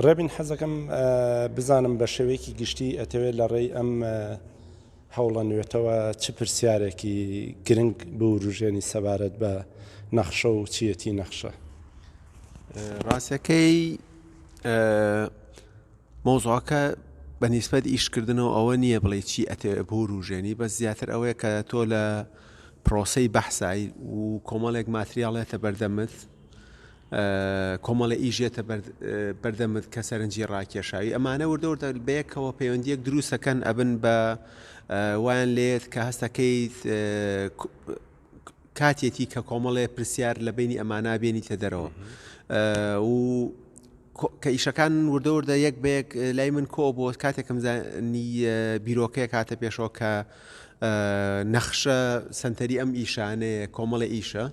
ڕێبین حەزەکەم بزانم بە شێوەیەکی گشتی ئەتەوێت لە ڕێی ئەم هەوڵە نوێتەوە چ پرسیارێکی گرنگ بوروژێنی سەبارەت بە نەخشە و چیەتی نەخشە؟ ڕاستەکەی مەوزوعەکە بە نیسبەت ئیشکردنەوە ئەوە نییە بڵێ چی ئەتەوێ بوروژێنی بەس زیاتر ئەوەیە کە تۆ لە پرۆسەی بەحسای و کۆمەڵێک ماتریاڵێتە بەردەمت کۆمەڵێ ئیش یەتە بەردەمت کە سەرنجی ڕاکێشاوی ئەمانە وردە وردە بەیەکەوە پەیوەندیەک دروستەکەن ئەبن بە وایان لێت کە هەستەکەیت کاتێتی کە کۆمەڵێ پرسیار لە بینی ئەمانە بێنیتە دەرەوە و کە ئیشەکان وردە وردە یەک بە یەک لای من کۆ بۆ کاتێکم زانی بیرۆکەیەک هاتە پێشەوە کە نەخشە سنتەری ئەم ئیشانەیە کۆمەڵی ئیشە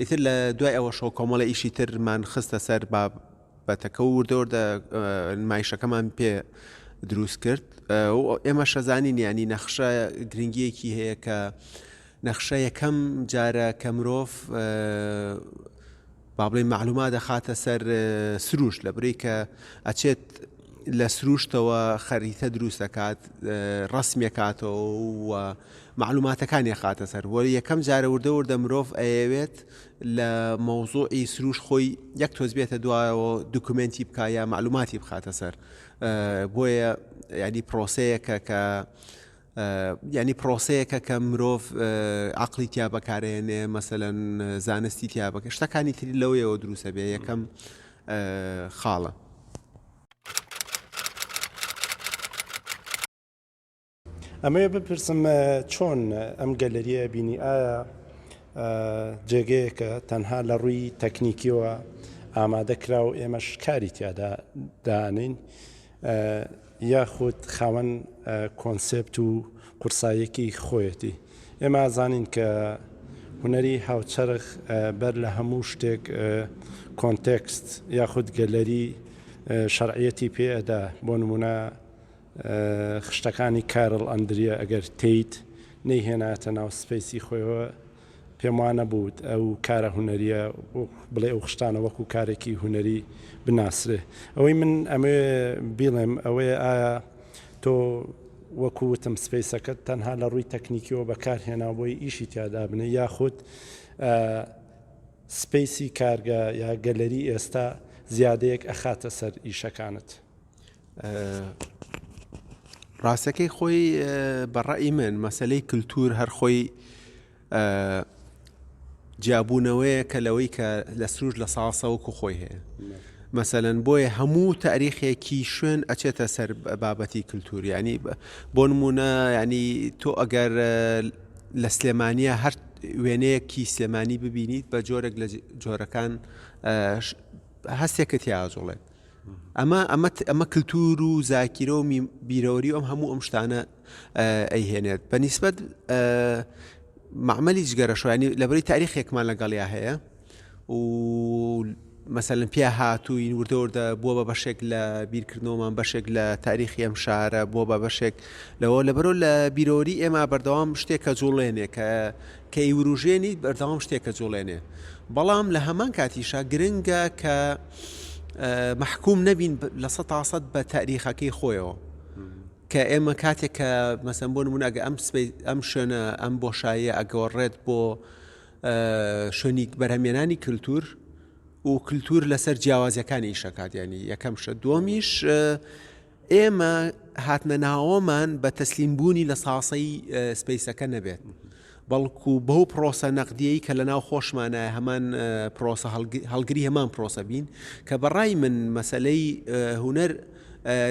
ئیتر لە دوای ئەوەشەوە کۆمەڵە ئیشی ترمان خستە سەر بابەتەکە و وردە وردە نمایشەکەمان پێ دروست کرد ئێمە شەزانین ینی نەخشە گرنگیەکی هەیە کە نەخشە یەکەم جارە کە مرۆڤ با بڵێین مەعلومات دەخاتە سەر سروشت لە برەی کە ئەچێت لە سروشتەوە خەریتە دروست دەکات ڕسمیەکاتەوە و معلوماتەکانی خاتە سەر وە یەکەم جارە وردە وردە مرۆڤ ئەیەوێت لە مەوزوعی سروش خۆی یەک تۆز بێتە دوایەوە دوکمنتی بکە یا معلوماتی بخاتە سەر بۆیە ینی پرۆسەیەکە کە یانی پرۆسەیەکە کە مرۆڤ عقلی تیا بەکارێنێ مەسەەن زانستی تیا بەکە شتەکانی تری لەوەیەوە دروستە بێ یەکەم خاڵە. ئەمەوێ بپرسم چۆن ئەم گەلەریە بینی ئایا جێگەیەکە تەنها لە ڕووی تەکنیکیەوە ئامادە کرا و ئێمەش کاری تیادا دانین یاخود خاوەن کۆنسێپت و قورساییەکی خۆیەتی. ئێمە ئەزانین کە هونەری هاوچەرخ بەر لە هەموو شتێک کۆنتێکست یاخود گەلەری شەرعیەتی پێ ئەدا، بۆ نموونە خشتەکانی کارل ئەندریە ئەگەر تێیت نەیهێنایەتە ناو space ی خۆیەوە پێم وا نەبوو ئەو کارە هونەریە بڵێ ئەو خشتانە وەکو کارێکی هونەری بناسرێ. ئەوەی من ئەمەوێ بیڵێم ئەوەیە ئایا تۆ وەکو وتم space ەکەت تەنها لە ڕووی تەکنیکیەوە بەکار هێناو بۆی ئیشی تیا دابنێ یاخود space ی کارگە یا گەلەری ئێستا زیادەیەک ئەخاتە سەر ئیشەکانت؟ ڕاستەکەی خۆی بە ڕەئی من مەسلەی کللتور هەر خۆی جیابوونەوەیە کە لەوەی کە لە سروش لە ساسە وەکو خۆی هەیە مەسەەن بۆیە هەموو تاریخێکی شوێن ئەچێتە سەر بابەتی کللتور ینی بۆ نمونە ینی تۆ ئەگەر لە سلێمانە هەر وێنەیەکی سلێمانی ببینیت بە جۆرێک لە جۆرەکان هەستێکت یاجوڵێت ئەمە ئەمە ئەمە کللتور و زاکیرە و بیرەوەری ئەم هەموو ئەم شتانە ئەیهێنێت بە نیسبەت معمەلی جگەرەشوانی لەبەری تاریخێکمان لەگەڵیا هەیە و مەسەلەن پیا هاتووین وردە وردە بووە بە بەشێک لە بیرکردنەوەمان بەشێک لە تاریخی ئەم شارە بووە بە بەشێک لەوە لەبەرەوە لە بیرەوەری ئێمە بەردەوام شتێکە جوڵێنێ کە کە ئیوروژێنی بەردەوام شتێکە جوڵێنێ بەڵام لە هەمان کاتیشا گرنگە کە مەحکوم نەبین لە سە تاسەد بە تاریخەکەی خۆیەوە کە ئێمە کاتێک کە مەسەن بۆ نمونە ئەگە ئەم ئەم شوێنە ئەم بۆشاییە ئەگۆڕێت بۆ شوێنی بەرهەمێنانی کللتور و کللتور لەسەر جیاوازیەکانی ئیشەکات ینی یەکەم شە دووەمیش ئێمە هاتنە ناوەمان بە تەسلیم بوونی لە ساسەی سپەیسەکە نەبێت بەڵکو بەو پرۆسە نەقدیەی کە لە ناو خۆشمانە هەمان پرۆسە هەڵگری هەمان پرۆسە بین کە بەڕای من مەسلەی هونەر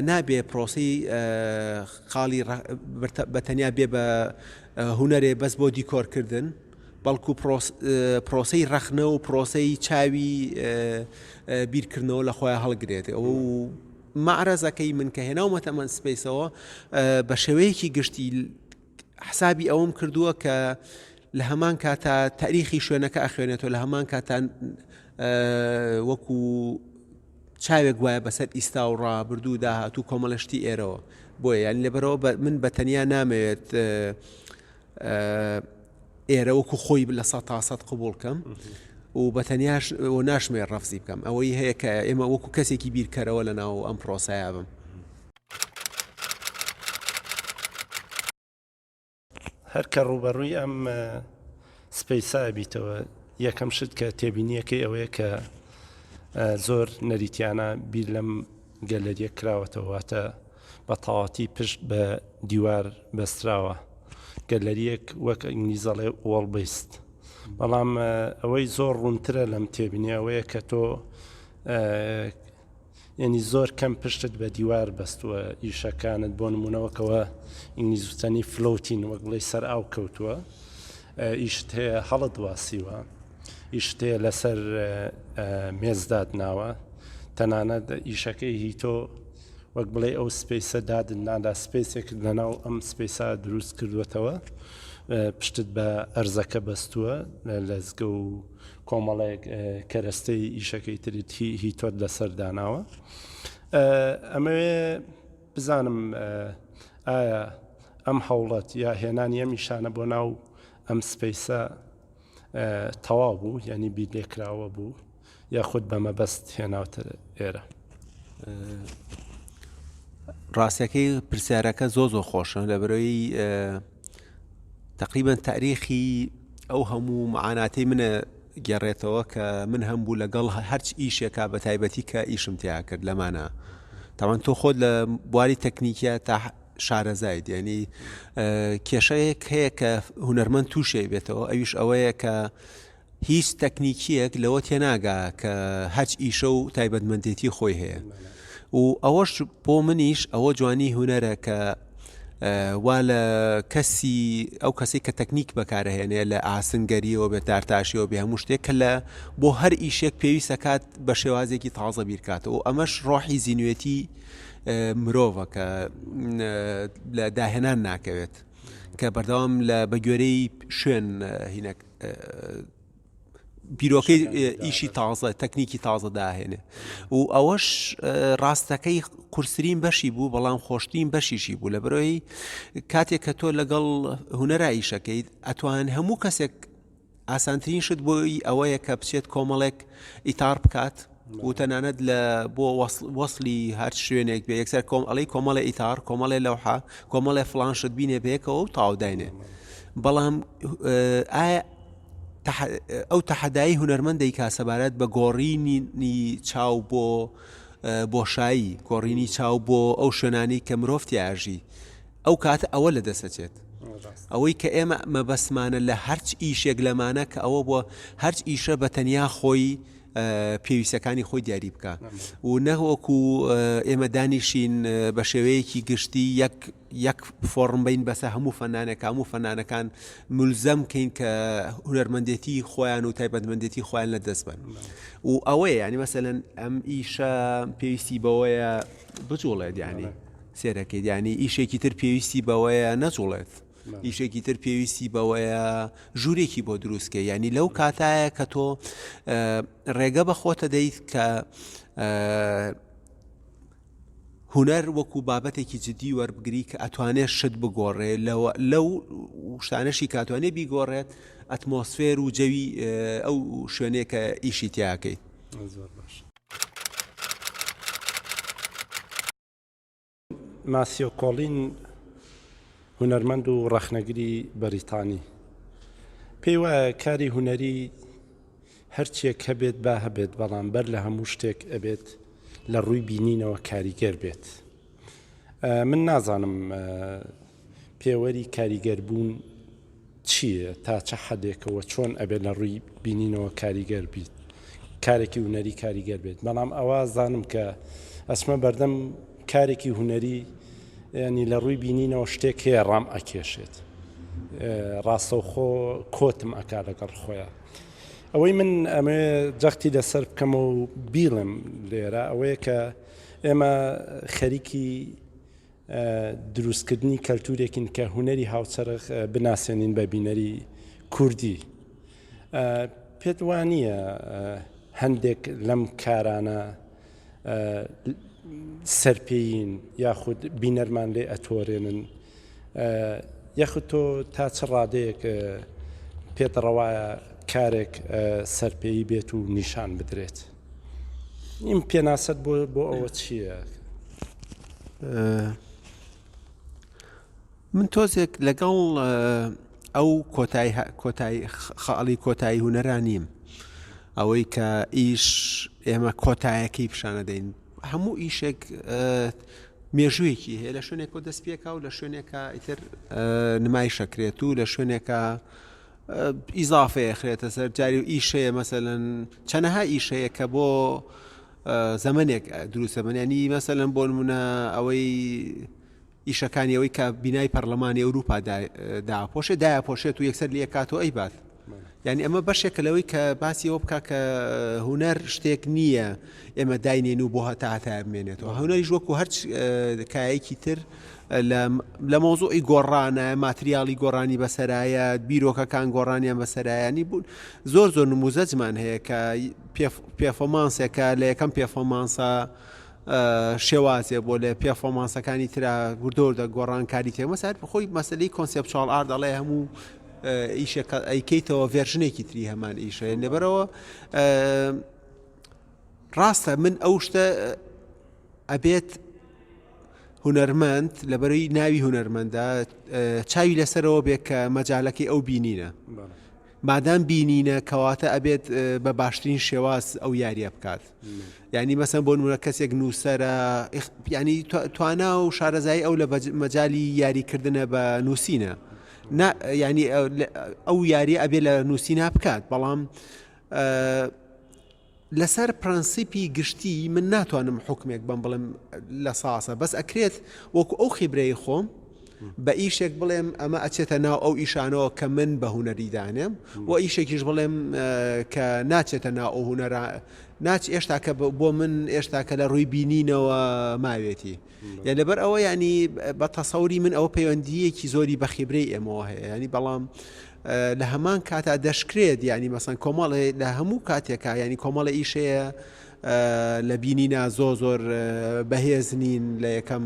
نابێ پرۆسی خاڵی بە تەنیا بێ بە هونەرێ بەس بۆ دیکۆرکردن بەڵکو پرۆسەی ڕەخنە و پرۆسەی چاوی بیرکردنەوە لە خۆیان هەڵگرێت ئەو مەعرەزەکەی من کە هێناومەتە ئەم سپەیسەوە بە شێوەیەکی گشتی حسابی ئەوەم کردووە کە لە هەمان کاتا تاریخی شوێنەکە ئەخوێنێتەوە لە هەمان کاتان وەکو چاوێک وایە بەسەر ئیستا و ڕابردوو داهاتوو کۆمەڵشتی ئێرەوە بۆیە یان لەبەرەوە من بە تەنیا نامەوێت ئێرە وەکو خۆی لە سە تا سەد قوبول کەم. و بە تەنیاش و ناشمێ ڕەفزی بکەم ئەوەی هەیە کە ئێمە وەکو کەسێکی بیرکەرەوە لە ناو ئەم پرۆسەیە بم. هەر کە ڕووبەڕووی ئەم space ە ئەبیتەوە یەکەم شت کە تێبینیەکەی ئەوەیە کە زۆر نەریتیانە بیر لەم گەلەریە کراوەتەوە واتە بە تەواتی پشت بە دیوار بەستراوە گەلەریەک وەک ئینگلیزەڵێ wall based بەڵام ئەوەی زۆر ڕوونترە لەم تێبینی ئەوەیە کە تۆ یەنی زۆر کەم پشتت بە دیوار بەستووە ئیشەکانت بۆ نمونە وەکەوە ئینگلیز وتەنی floating وەک بڵێ سەر ئاو کەوتووە ئیشت هەیە هەڵت واسیوە ئیشت هەیە لەسەر مێزدات ناوە تەنانەت ئیشەکەی هی تۆ وەک بڵێ ئەو space ە دادت نادا space ێکت لەناو ئەم space ە دروست کردوێتەوە پشتت بە ئەرزەکە بەستووە لەزگە و کۆمەڵێک کەرەستەی ئیشەکەی ترت هی تۆت لەسەر داناوە ئەمەوێ بزانم ئایا ئەم هەوڵەت یا هێنانی ئەم ئیشانە بۆ ناو ئەم space ە تەواو بوو یعنی بیر لێکراوە بوو یاخود بە مەبەست هێناوتە ئێرە؟ ڕاستەکەی پرسیارەکە زۆ زۆ خۆشە لە بەرەوەی تقریبان تاریخی ئەو هەموو معاناتی منە گەڕێتەوە کە من هەم بوو لەگەڵ هەرچ ئیشێکا بە تایبەتی کە ئیشم تیا کرد لەمانە تاوان تۆ خۆت لە بواری تەکنیکە تا شارەزایت ینی کێشەیەک هەیە کە هونەرمەند تووشێ بێتەوە ئەویش ئەوەیە کە هیچ تەکنیکییەک لەوە تێناگا کە هەرچ ئیشە و تایبەتمەندێتی خۆی هەیە و ئەوەش بۆ منیش ئەوە جوانی هونەرە کە وا لە کەسی ئەو کەسی کە تەکنیک بەکارهێنێ لە ئاسنگەریەوە بێت دارتاشیەوە بێ هەموو شتێک کە لە بۆ هەر ئیشێک پێویستە کات بە شێوازێکی تازە بیرکاتەوە ئەمەش ڕۆحی زیینوێتی مرۆڤە کە لە داهێنان ناکەوێت کە بەردەوام لە بەگوێرەی شوێن هینەک بیرۆکەی ئیشی تازە تەکنیکی تازە داهێنێ و ئەوەش ڕاستەکەی قورسرین بەشی بوو بەڵام خۆشترین بەشیشی بوو لە برۆی کاتێک کە تۆ لەگەڵ هوەرا ئیشەکەیت ئەتوان هەموو کەسێک ئاسانترین شت بۆی ئەوەیە کە بچێت کۆمەڵێک ئیتار بکات و تەنانەت لە بۆ وەصلی هەر شوێنێک بێ یەکسەر کۆم ئەڵی کۆمەڵێ ئیتار کۆمەڵێ لەوحە کۆمەڵێ فلان شت بینێ بەیەکەوە و تاوداینێ بەڵام ئایا ئەو تەحەدایی هونەرمەند دەیکا سەبارەت بە گۆڕینی چاو بۆ بۆشایی گۆڕینی چاو بۆ ئەو شوێنانی کە مرۆڤ تیاژی ئەو کاتە ئەوە لە دەسەچێت ئەوەی کە ئێمە مەبەستمانە لە هەرچ ئیشێک لەمانە کە ئەوە بۆ هەرچ ئیشە بە تەنیا خۆی پێویستەکانی خۆی دیاری بکە و نەوەکو ئێمە دانیشین بە شێوەیەکی گشتی یەک یەک فۆڕم بین بەسە هەموو فەنانێک هەموو فەنانەکان ملزەم کەین کە هونەرمەندێتی خۆیان و تایبەتمەندێتی خۆیان لە دەست بن و ئەوەیە ینی مەسەلەن ئەم ئیشە پێویستی بەوەیە بجوڵێت ینی سێرەکەیت ینی ئیشێکی تر پێویستی بەوەیە نەجوڵێت ئیشێکی تر پێویستی بەوەیە ژوورێکی بۆ دروستکە ینی لەو کاتایە کە تۆ ڕێگە بە خۆتە دەیت کە هونەر وەکو بابەتێکی جدی وەربگری کە ئەتوانێت شت بگۆڕێ لەو شتانەشی کاتوانێ بیگۆڕێت ئەتمۆسفێر و جەوی ئەو شوێنێک کە ئیشی تیاکەیت. زۆر باش. ماسیۆ کۆڵین هونەرمەند و ڕەخنەگری بەریتانی پێی وایە کاری هونەری هەرچیەک هەبێت با هەبێت بەڵام بەر لە هەموو شتێک ئەبێت لە ڕووی بینینەوە کاریگەر بێت من نازانم پێوەری کاریگەربوون چییە تا چ حەدێکەوە چۆن ئەبێت لە ڕووی بینینەوە کاریگەر بیت کارێکی هونەری کاریگەر بێت بەڵام ئەوە زانم کە ئەچمە بەردەم کارێکی هونەری ینی لە ڕووی بینینەوە شتێک هەیە ڕام ئەکێشێت ڕاستەوخۆ کۆتم ئەکا لەگەڵ خۆیان ئەوەی من ئەمێ جەختی لەسەر بکەمە و بیڵم لێرە ئەوەیە کە ئێمە خەریکی دروستکردنی کەلتورێکین کە هونەری هاوچەرخ بناسێنین بە بینەری کوردی. پێت وا نییە هەندێک لەم کارانە سەرپێیین یاخود بینەرمان لێ ئەتۆرێنن یاخود تۆ تا چ ڕادەیەک پێت ڕەوایە؟ کارێک سەرپێیی بێت و نیشان بدرێت. ئیم پێناسەت بۆ بۆ ئەوە چییە؟ من تۆزێک لەگەڵ ئەو کۆتایی کۆتایی خاڵی کۆتایی هوەرا نیم ئەوەی کە ئیش ئێمە کۆتایەکەی پیشانەدەین هەموو ئیشێک مێژوویەکی هەیە لە شوێنێکەوە دەست پێکا و لە شوێنێکە ئیتر نمایشەکرێت و لە شوێنێکە ئیزافەیە خرێتە سەر جاری و ئیشەیە مەسەلەن چەنەها ئیشەیە کە بۆ زەمنێک دروستە بنیانی مەسەلەن بۆ نمونە ئەوەی ئیشەکانی ئەوەی کە بینای پەرلەمانی ئەوروپا داپۆشێت دایپۆشێت و یەکسەر لێکاتەوە ئەیبات یعنی ئەمە بەشێکە لەوەی کە باسی ئەوە بکە کە هوەر شتێک نییە ئێمە داینێن و بۆ هەتا هەتا بمێنێتەوە هونەریش وەکو هەرچ کایەکی تر لە مۆزوعی گۆڕانە ماتریالی گۆڕانی بەسەرایە بیرۆکەکان گۆڕانیان بەسەرایانی بوون زۆر زۆر نموزەجمان هەیە کە پێفۆمانسێکە لە یەکەم پێفۆمانسە شێوازێ بۆ لە پێفۆمانسەکانی ترا وردۆردە گۆڕانکاری تێ مەسەر خۆی مەسلەی conceptual art دەڵێ هەموو ئیشێک ئەیکەیتەوە version ێکی تری هەمان ئیشە لەبەرەوە ڕاستە من ئەو شتە ئەبێت هونەرمەند لەبەرەی ناوی هونەرمەندە چاوی لەسەرەوە بێ کە مەجالەکەی ئەو بینینە مادام بینینە کەواتە ئەبێت بە باشترین شێواز ئەو یاریە بکات یعنی مەسەن بۆ نمونە کەسێک نووسرە ینی توانا و شارەزایی ئەو لە مەجای یاریکردنە بە نووسینە ینی ئەو یاری ئەبێ لە نووسینا بکات بەڵام لەسەر پرەنسیپی گشتی من ناتوانم حوکمێک بەم بڵێم لە ساسە بەس ئەکرێت وەکو ئەو خیبرەی خۆم بە ئیشێک بڵێم ئەمە ئەچێتە ناو ئەو ئیشانەوە کە من بە هوەری دانێم و ئیشێکیش بڵێم کە ناچێتە ناو ئەو هوەرە ناچ ئێشتا کە بۆ من ئێشتا کە لە ڕووی بینینەوە ماوێتی. یان لەبەر ئەوە ینی بە تەسەوری من ئەوە پەیوەندیەکی زۆری بە خیبرەی ئێمەوە هەیە ینی بەڵام لە هەمان کاتا دەشکرێت ینی مەسەن کۆمەڵێ لە هەموو کاتێکا ینی کۆمەڵە ئیشەیە لە بینینا زۆ زۆر بەهێز نین لە یەکەم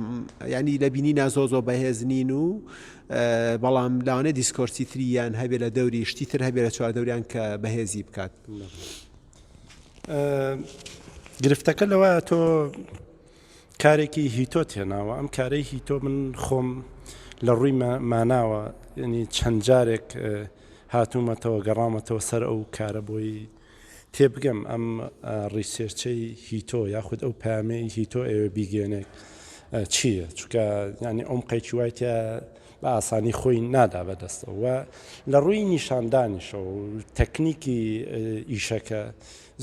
ینی لە بینینا زۆ زۆر بەهێز نین و بەڵام لاوانە discourse ی تریان هەبێ لە دەوری شتی تر هەبێ لە چواردەوریان کە بەهێزی بکات. گرفتەکە لەوە تۆ کارێکی هیتۆت هێناوە ئەم کارەی هیتۆ من خۆم لە ڕووی ماناوە ینی چەند جارێک هاتوومەتەوە گەڕامەتەوە سەر ئەو کارە بۆی تێبگەم ئەم research ەی هیتۆ یاخود ئەو پامەی هیتۆ ئەوێ بیگەێنێک چییە چونکە ینی ئەم قەیچی وای تیا بە ئاسانی خۆی نادا بەدەستەوە لە ڕووی نیشاندانیشەوە و تەکنیکی ئیشەکە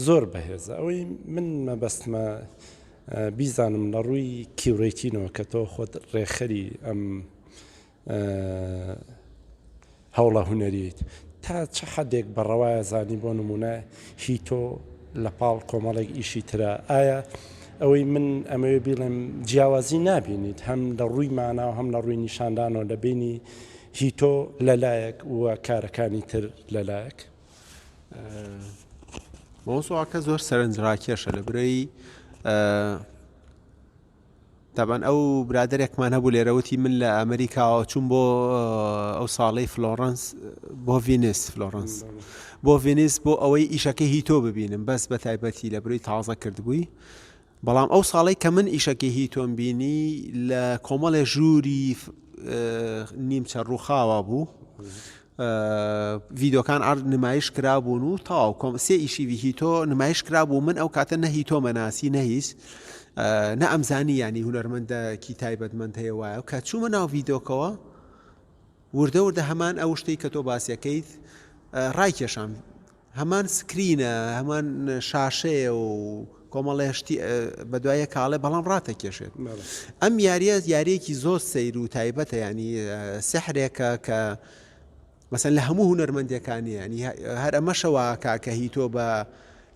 زۆر بەهێزە ئەوەی من مەبەستمە بیزانم لە ڕووی curating ەوە کە تۆ خۆت ڕێکخەری ئەم هەوڵە هونەریت تا چ حدێک بە ڕەوایە زانی بۆ نمونە هی تۆ لە پاڵ کۆمەڵێک ئیشی ترە ئایا ئەوەی من ئەمەوێ بیڵێم جیاوازی نابینیت هەم لە ڕووی مانا و هەم لە ڕووی نیشاندانەوە لە بینی هی تۆ لەلایەک و کارەکانی تر لەلایەک مەوزوعەکە زۆر سەرنجڕاکێشە لە برۆی تابان ئەو برادێکمان هەبوو لێرەوتی من لە ئەمریکاوە چوون بۆ ئەو ساڵەی فلۆرنس بۆ ڤینس فلۆرنس بۆ ڤینیس بۆ ئەوەی ئیشەکە هی تۆ ببینم بەس بە تایبەتی لە بروی تازە کردبووی بەڵام ئەو ساڵەی کە من ئیشەکەی هی تۆم بینی لە کۆمەڵێ ژووری نیمچە ڕووخاوە بوو ڤیدۆکان ئارد نمایش کرابوون و تەواو کۆم سێ ئیشی هی تۆ نمایش کرابوو من ئەو کاتە نە هی تۆمە ناسی نە هیچ نە ئەمزانی ینی هونەرمەندەکی تایبەتمەند هەیە وایە کە چوومە ناو ڤیدۆکەوە وردە وردە هەمان ئەو شتەی کە تۆ باسیەکەیت ڕایکێشام هەمان screen ە هەمان شاشەیە و کۆمەڵێ شتی بەدوای یەکاڵێ بەڵام ڕاتەکێشێت ئەم یاریە یاریەکی زۆر سەیر و تایبەتە ینی سحرێکە کە مەسەن لە هەموو هونەرمەندەکانی ینی هەر ئەمەشەوە کاکە هی تۆ بە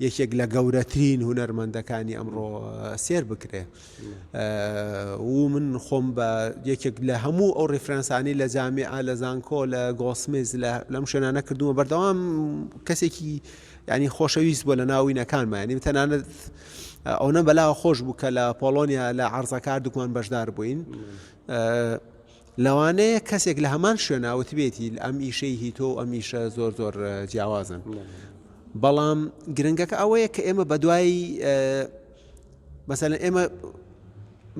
یەکێک لە گەورەترین هونەرمەندەکانی ئەمڕۆ سێر بکرێ و من خۆم بە یەکێک لە هەموو ئەو reference انی لە جامیعە لە زانکۆ لە گۆڵسمیز لەم شوێنانە کردووە بەردەوام کەسێکی ینی خۆشەویست بووە لە ناوینەکانمە ینی تەنانەت ئەوەنە بەلاوە خۆش بوو کە لە پۆڵۆنیا لە عرضەکار دوکمان بەشدار بووین. لەوانەیە کەسێک لە هەمان شوێنا وتبێتی ئەم ئیشەی هی تۆ و ئەم ئیشە زۆر زۆر جیاوازن. بەڵام گرنگەکە ئەوەیە کە ئێمە بەدوای مەسەلەن ئێمە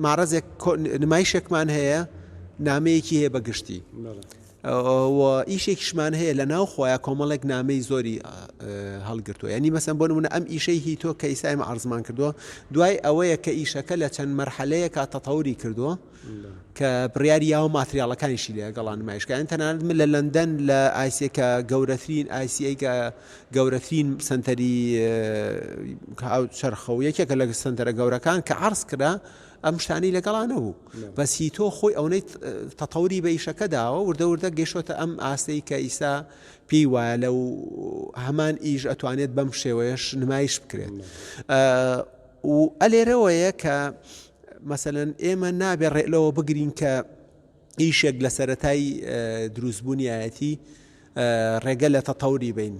ماڕەزێک نمایشێکمان هەیە نامەیەکی هەیە بە گشتی و ئیشێکیشمان هەیە لە ناو خۆیان کۆمەڵێک نامەی زۆری هەڵگرتووە ینی مەسەن بۆ نمونە ئەم ئیشەی هی تۆ کە ئیسا ئێمە عرضمان کردووە دوای ئەوەیە کە ئیشەکە لە چەند مەرحەلەیەکە تەتەوری کردووە کە بڕیاری یاوە ماتریاڵەکانیشی لەگەڵا نمایش کە تەنانەت من لە لەندەن لە ICA کە گەورەترین ICA کە گەورەترین سەنتەری چەرخە و یەکێکە لە سەنتەرە گەورەکان کە عرض کرا ئەم شتانی لەگەڵا نەبوو بەس هی تۆ خۆی ئەوەی تەتەوری بە ئیشەکە داوە وردە وردە گەیشتۆتە ئەم ئاستەی کە ئیسا پێی وایە لەو هەمان ئیش ئەتوانێت بەم شێوەیەش نمایش بکرێت و ئەلێرەوەیە کە مەسەلەن ئێمە نابێ ڕێ لەوە بگرین کە ئیشێک لە سەرەتای دروستبوونیایەتی ڕێگە لە تەتەوری بین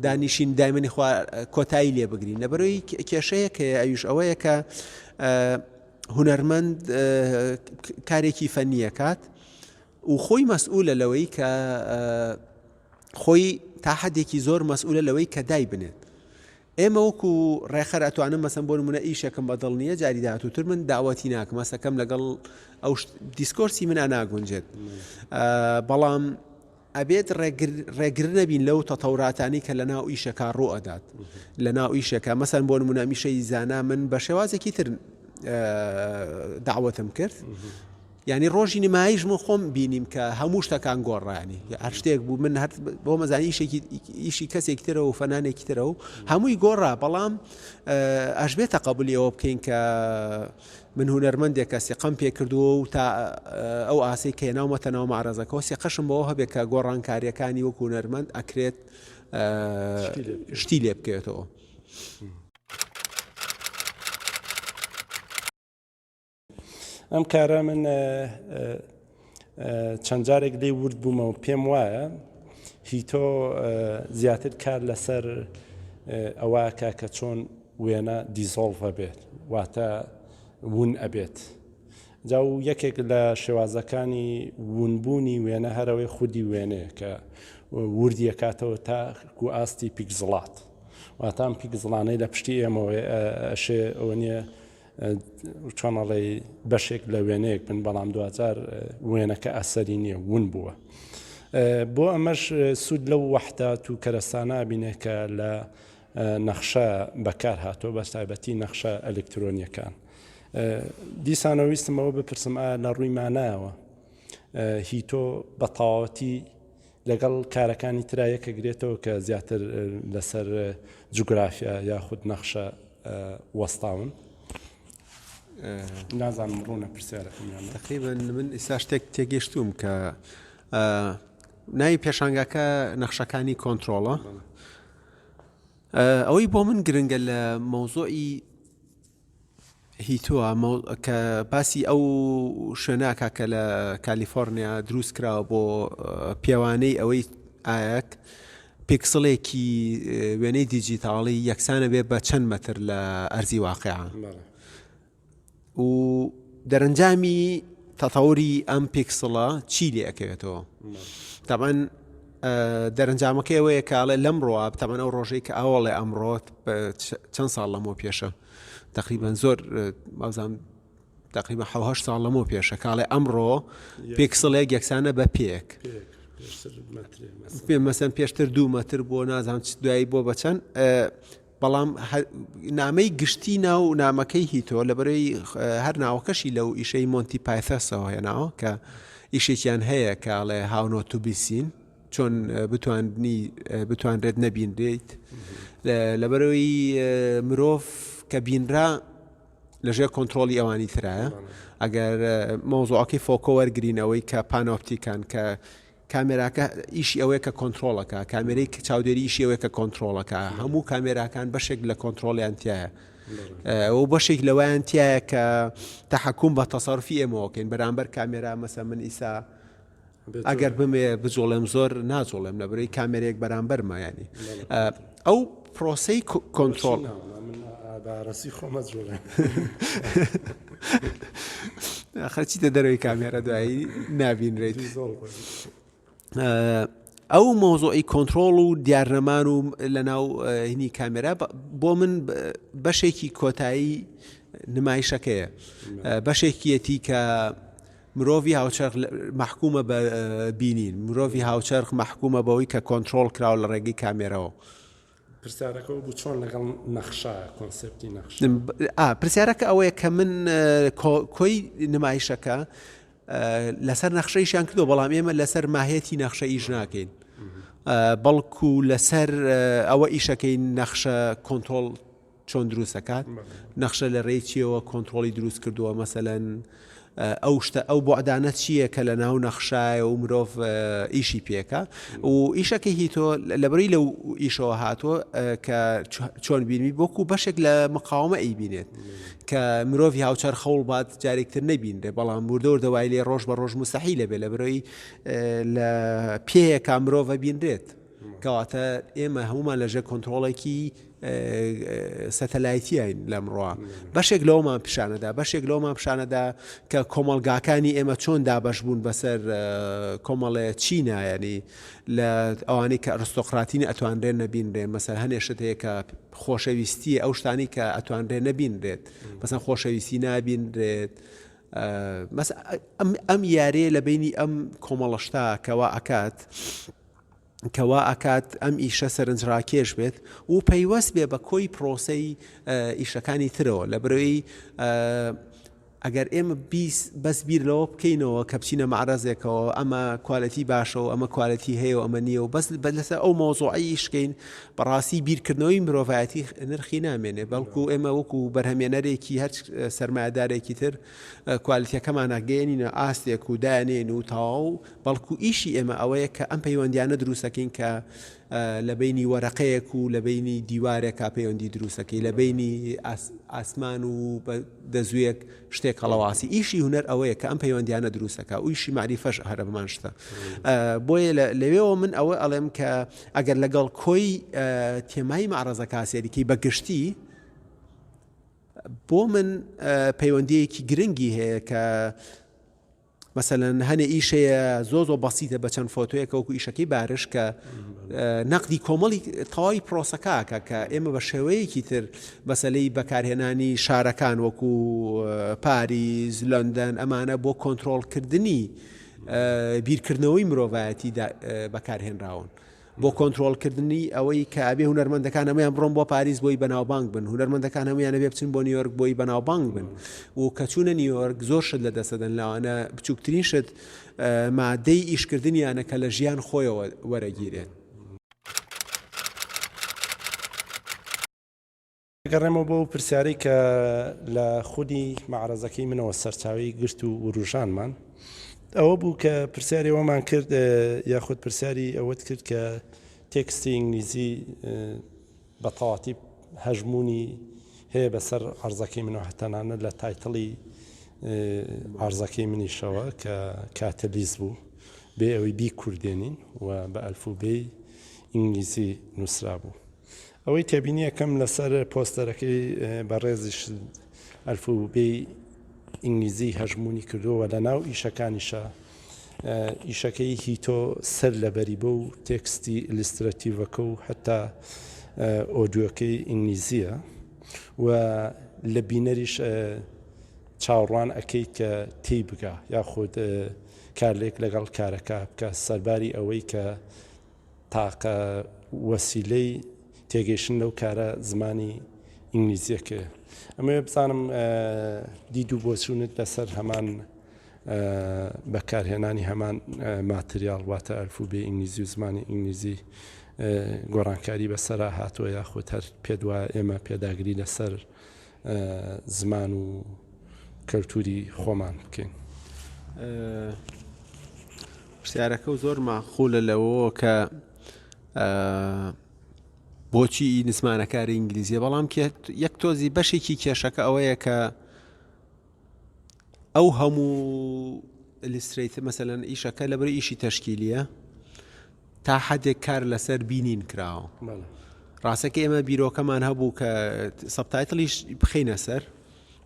دانیشین دایمەنی خوا کۆتایی لێ بگرین لەبەرەوەی کێشەیە کە ئەویش ئەوەیە کە هونەرمەند کارێکی فەنیەکات و خۆی مەسئولە لەوەی کە خۆی تا حدێکی زۆر مەسئولە لەوەی کە دای بنێت ئێمە وەکو ڕێکخەر ئەتوانم مەسەن بۆ نمونە ئیشێکم بە دڵ نییە جاری داهاتووتر من داوەتی ناکەم هەستەکەم لەگەڵ ئەو discourse ی منە ناگونجێت بەڵام ئەبێت ڕێگر نەبین لەو تەتەوراتانی کە لە ناو ئیشەکە ڕوو ئەدات لە ناو ئیشەکە مەسەن بۆ نمونە میشەی زانا من بە شێوازێکی تر داوەتم کرد یانی ڕۆژی نمایش من خۆم بینیم کە هەموو شتەکان گۆڕانی هەر شتێک بوو من هەر بۆ مەزانی ئیشێکی ئیشی کەسێکی ترە و فەنانێکی ترە و هەمووی گۆڕا بەڵام ئەشبێ تەقەبلی ئەوە بکەین کە من هونەرمەندێکە سێقەم پێ کردووە و تا ئەو ئاسەی کە ناومەتە ناو معرەزەکەەوە سێقەشم بەوە هەبێت کە گۆڕانکاریەکانی وەک هونەرمەند ئەکرێت شتی لێ بکەوێتەوە. ئەم کارە من چەند جارێک لێی ورد بوومەوە پێم وایە هیتۆ زیاتر کار لەسەر ئەوەکە کە چۆن وێنە dissolve بێت واتە ون ئەبێت جا و یەکێک لە شێوازەکانی ونبوونی وێنە هەرەوەی خودی وێنەیە کە وردیەکاتەوە تا کو ئاستی پیکزڵات واتام پیکزڵانەی لە پشتی ئێمەوە ئەشێ ئەوە نییە چۆن ئەڵێی بەشێک لە وێنەیەک بن بەڵام دواجار وێنەکە ئەسەری نییە ون بووە بۆ ئەمەش سوود لەو وەحدات و کەرەسانە بینێ کە لە نەخشە بەکار هاتووە بە تایبەتی نەخشە ئەلکترۆنیەکان دیسانەوە ویستمەوە بپرسم ئایا لە ڕووی مانایەوە هی تۆ بە تەواوەتی لەگەڵ کارەکانی ترا یەکەگرێتەوە کە زیاتر لەسەر جوگرافیا یاخود نەخشە وەستاون؟ نازانم ڕوونە پرسیارەکەم یان نا. تەقریبەن من ئیستا شتێک تێگەشتووم کە ناوی پێشانگاکە نەخشەکانی کۆنترۆڵە ئەوەی بۆ من گرنگە لە مەوزوعی هی تۆ کە باسی ئەو شوێناکە کە لە کالیفۆرنیا دروست کراوە بۆ پێوانەی ئەوەی ئایا پیکسڵێکی وێنەی دیجیتاڵی یەکسانە بێ بە چەند مەتر لە ئەرزی واقع و دەرەنجامی تەتەوری ئەم پیکسڵە چی لێ ئەکەوێتەوە تاوان دەرەنجامەکەی ئەوەیە کە ئەڵێ لەمڕۆ تەمەن ئەو ڕۆژەی کە ئەوەڵێ ئەمڕۆ چەند ساڵ لەمەوە پێشە تقریبان زۆر مازان تقریبا حه ساڵ لەمەوە پێشە کاڵێ ئەمڕۆ پێکسڵێک یەکسانە بە پێک پێ مەسەن پێشتر دوو مەتر بۆ نازانم دوایی بۆ بە چەند بەڵام نامەی گشتی ناو نامەکەی هیتۆ لەبەرەی هەر ناوەکەشی لەو ئیشەی مۆنتی پایثەسەوە هێناوە کە ئیشێکیان هەیە کە ئەڵێ How Not to Be Seen چۆن بتواننی بتوانرێت نەبینرێیت لەبەرەوەی مرۆڤ کە بینرا لەژێر کۆنتترۆلی ئەوانی ترایە ئەگەر مەوزوعەکەی فۆکۆ وەرگرینەوەی کە panopticon کە کامێراکە ئیشی ئەوەیە کە کۆنترۆڵەکە کامێرەی کە چاودێری ئیشی ئەوەیە کە کۆنترۆڵەکە هەموو کامێراکان بەشێک لە کۆنترۆڵیان تایە ئەو بەشێک لەوەیان تایە کە تەحەکوم بە تەسەرفی ئێمەوەکەین بەرامبەر کامێرا مەسە من ئیسا ئەگەر بمێ بجوڵێم زۆر ناجوڵێم لە برەی کامێرێک بەرامبەرمە ینی ئەو پرۆسەی کۆنترۆڵ بارەسی خۆمە جوڵێ. خەرچیتە دەرەوەی کامێرە دوایی نابینرێت. ئەو مەوزوعی کۆنترۆڵ و دیارنەمان و لەناو هینی کامێرا بۆ من بەشێکی کۆتایی نمایشەکەیە بەشێکیەتی کە مرۆڤی هاوچەرخ مەحکومە بە بینین مرۆڤی هاوچەرخ مەحکومە بەوەی کە کۆنترۆڵ کراوە لە ڕێگەی کامێرەوە. پرسیارەکە ئەوە بوو چۆن لەگەڵ نەخشە کۆنسێپتی نەخشە؟ ئا پرسیارەکە ئەوەیە کە من کۆی نمایشەکە لەسەر نەخشە ئیشیان کردو بەڵام ئێمە لەسەر ماهێتی نەخشە ئیش ناکەین بەڵکو لەسەر ئەوە ئیشەکەی نەخشە کۆنترۆڵ چۆن دروست ئەکات نەخشە لە ڕێی چیەوە کۆنترۆڵی دروست کردووە مەسەلەن ئەو شتە ئەو بۆعدانە چییە کە لە ناو نەخشایە و مرۆڤ ئیشی پێکە و ئیشەکە هی تۆ لەبەری لەو ئیشەوە هاتووە کە چۆن بینی وەکو بەشێک لە مقاومە ئەیبینێت کە مرۆڤی هاوچەر خەوڵ بات جارێکتر نەبینرێ بەڵام وردە وردە وای لێ ڕۆژ بە ڕۆژ مستحیلە بێ لە برۆی لە پێیەکە مرۆڤە بینرێت کەواتە ئێمە هەمومان لەژێر کۆنتترۆڵێکی سەتەلایتیین لەمڕۆ بەشێک لەومان پیشانەدا بەشێک لەومان پیشانەدا کە کۆمەڵگاکانی ئێمە چۆن دابەش بوون بەسەر کۆمەڵێ چینە ینی لە ئەوانەی کە ئەرستۆقراتین ئەتوانرێن نەبینرێن مەسەر هەنێ شت هەیە کە خۆشەویستی ئەو شتانی کە ئەتوانرێن نەبینرێت مەسەن خۆشەویستی نابینرێت مەس ئەم یارەیە لە بینی ئەم کۆمەڵەشتا کەوا ئەکات کە وا ئەکات ئەم ئیشە سەرنجڕاکێش بێت و پەیوەست بێ بە کۆی پرۆسەی ئیشەکانی ترەوە لە برۆی ئەگەر ئێمە بیس بەس بیر لەوە بکەینەوە کە بچینە معرەزێکەوە ئەمە quality باشە و ئەمە quality هەیە و ئەمە نییە و بەس لەسەر ئەو مەوزوعی ئیشکەین بەڕاستی بیرکردنەوەی مرۆڤایەتی نرخی نامێنێ بەڵکو ئێمە وەکو بەرهەمێنەرێکی هەر سەرمایەدارێکی تر quality ەکەمان ئەگەیەنینە ئاستێک و دایانێن و تەواو بەڵکو ئیشی ئێمە ئەوەیە کە ئەم پەیوەندیانە دروستەکەین کە لە بەینی وەرەقەیەک و لە بەینی دیوارێکا پەیوەندی دروستەکەی لە بەینی ئاسمان و بە دەزوویەک شتێک هەڵەواسی ئیشی هونەر ئەوەیە کە ئەم پەیوەندیانە دروستەکە و ئیشی مەعریفەش هەر هەمان شتە بۆیە لەوێەوە من ئەوە ئەڵێم کە ئەگەر لەگەڵ کۆی تێمای مەعرەزەکە سەیریکەی بە گشتی بۆ من پەیوەندیەکی گرنگی هەیە کە مەسەلەن هەنێ ئیش هەیە زۆر زۆر بەسیتە بە چەند فۆتۆیەکە وەکو ئیشەکەی بارش کە نەقدی کۆمەڵی تەواوی پرۆسەکەکە کە ئێمە بە شێوەیەکی تر مەسەلەی بەکارهێنانی شارەکان وەکو پاریس لەندەن ئەمانە بۆ کۆنتترۆلکردنی بیرکردنەوەی مرۆڤایەتی بەکارهێنراون. بۆ کۆنترۆڵکردنی ئەوەی کە ئەبێ هونەرمەندەکان هەموویان بڕۆن بۆ پاریس بۆی بەناوبانگ بن هونەرمەندەکان هەموویان ئەبێ بچن بۆ نیویۆرک بۆی بەناوبانگ بن و کە چوونە نیویۆرک زۆر شت لە دەستەدەن لەوانە بچووکترین شت مادەی ئیشکردنیانە کە لە ژیان خۆیەوە وەرەگیرێت. دەگەڕێمەوە بۆ ئەو پرسیارەی کە لە خودی مەعرەزەکەی منەوە سەرچاوەی گرت و وروژانمان ئەوە بوو کە پرسیاری ئەوەمان کرد یاخود پرسیاری ئەوەت کرد کە تێکستی ئینگلیزی بە تەواتی هەژموونی هەیە بەسەر عەرزەکەی منەوە تەنانەت لە title ی عەرزەکەی منیشەوە کە کاتەلیز بوو بێ ئەوەی بیکوردێنین و بە ئەلفوبێی ئینگلیزی نووسرابوو. ئەوەی تێبینیەکەم لەسەر پۆستەرەکەی بەڕێزیش ئەلفوبێی ئینگلیزی هەژموونی کردووە و لەناو ئیشەکانیشە ئیشەکەی هیتۆ سەر لەبەری بۆ و تێکستی illustrative ەکە و هەتا ئۆدیۆکەی ئینگلیزیە و لە بینەریش چاوەڕوان ئەکەیت کە تێی بگا یاخود کارلێک لەگەڵ کارەکە بکە سەرباری ئەوەی کە تاقە وەسیلەی تێگەیشتن لەو کارە زمانی ئینگلیزیەکەیە. ئەمەوێ بزانم دید و بۆچوونت لەسەر هەمان بەکارهێنانی هەمان ماتریاڵ واتە ئەلفوبێی ئینگلیزی و زمانی ئینگلیزی گۆڕانکاری بەسەرا هاتووە یاخود هەر پێت وایە ئێمە پێداگری لەسەر زمان و کەلتوری خۆمان بکەین؟ پرسیارەکە و زۆر ماقولە لەوەوە کە بۆچی نسمانەکاری ئینگلیزیە بەڵام یەک تۆزی بەشێکی کێشەکە ئەوەیە کە ئەو هەموو illustrate مەسەلەن ئیشەکە لەبەر ئیشی تەشکیلیە تا حدێک کار لەسەر بینین کراوە ڕاستەکە ئێمە بیرۆکەمان هەبوو کە subtitle یش بخینە سەر.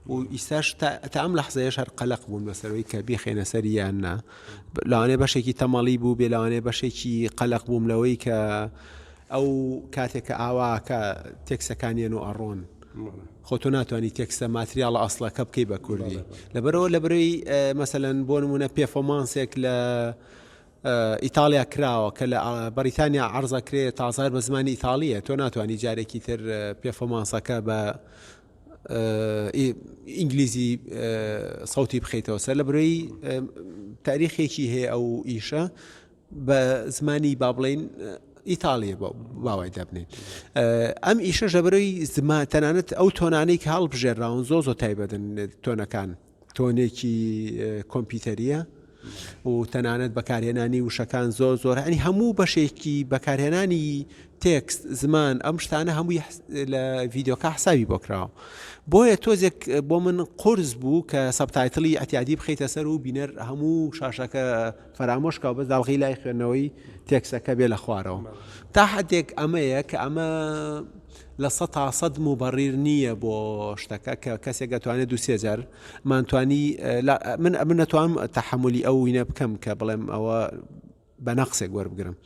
و ئیستاش تا ئەم لەحزەیەش هەر قەلەق بوون بەسەرەوەی کە بیخەینە سەری یان نا. لەوانەیە بەشێکی تەمەڵی بوو بێ، لەوانەیە بەشێکی قەلەق بووم لەوەی کە ئەو کاتێک کە ئاواکە تێکسەکانیان و ئەڕۆن خۆ تۆ ناتوانانی تێکستە ماتریاڵە ئەسڵەکە بکەی بە کوردی لەبەرەوە لە برۆی مەسەەن بۆ نمونە پێفۆمانسێک لە ئیتاڵیا کراوە کە لە بەریتانیا عەرزە کرێ تازار بە زمانی ئیتاڵیە تۆ ناتوانانی جارێکی تر پێفۆمانسەکە بە ئینگلیزی سەوتی بخەیتەوە سەر لە برۆی تاریخێکی هەیە ئەو ئیشە بە زمانی با بڵین ئیتاڵیە باوای دابنێن ئەم ئیشە ژەبرەی زمان تەنانەت ئەو تۆنانەی کە هەڵبژێراون زۆ زۆ تایبەتن تۆنەکان تۆنێکی کۆمپیوتەریە و تەنانەت بەکارهێنانی وشەکان زۆر زۆر هەنی هەموو بەشێکی بەکارهێنانی تێکست زمان ئەم شتانە هەمووی لە ڤیددیوکە حسابی بۆ کراوە بۆیە تۆزێک بۆ من قرس بوو کە subtitle ی ئەتیادی بخیتە سەر و بینەر هەموو شاشەکە فەرامۆش کا و بەس داڵغی لای خوێندنەوەی تێکسەکە بێ لە خوارەوە تا حدێک ئەمەیە کە ئەمە 100% موبەڕیر نییە بۆ شتەکە کە کەسێک دەتوانێت دو سێ جار مانتوانی من ئەمن نەتوانم تەحملی ئەو وینە بکەم کە بڵێم ئەوە بە نەقسێک وەربگرم.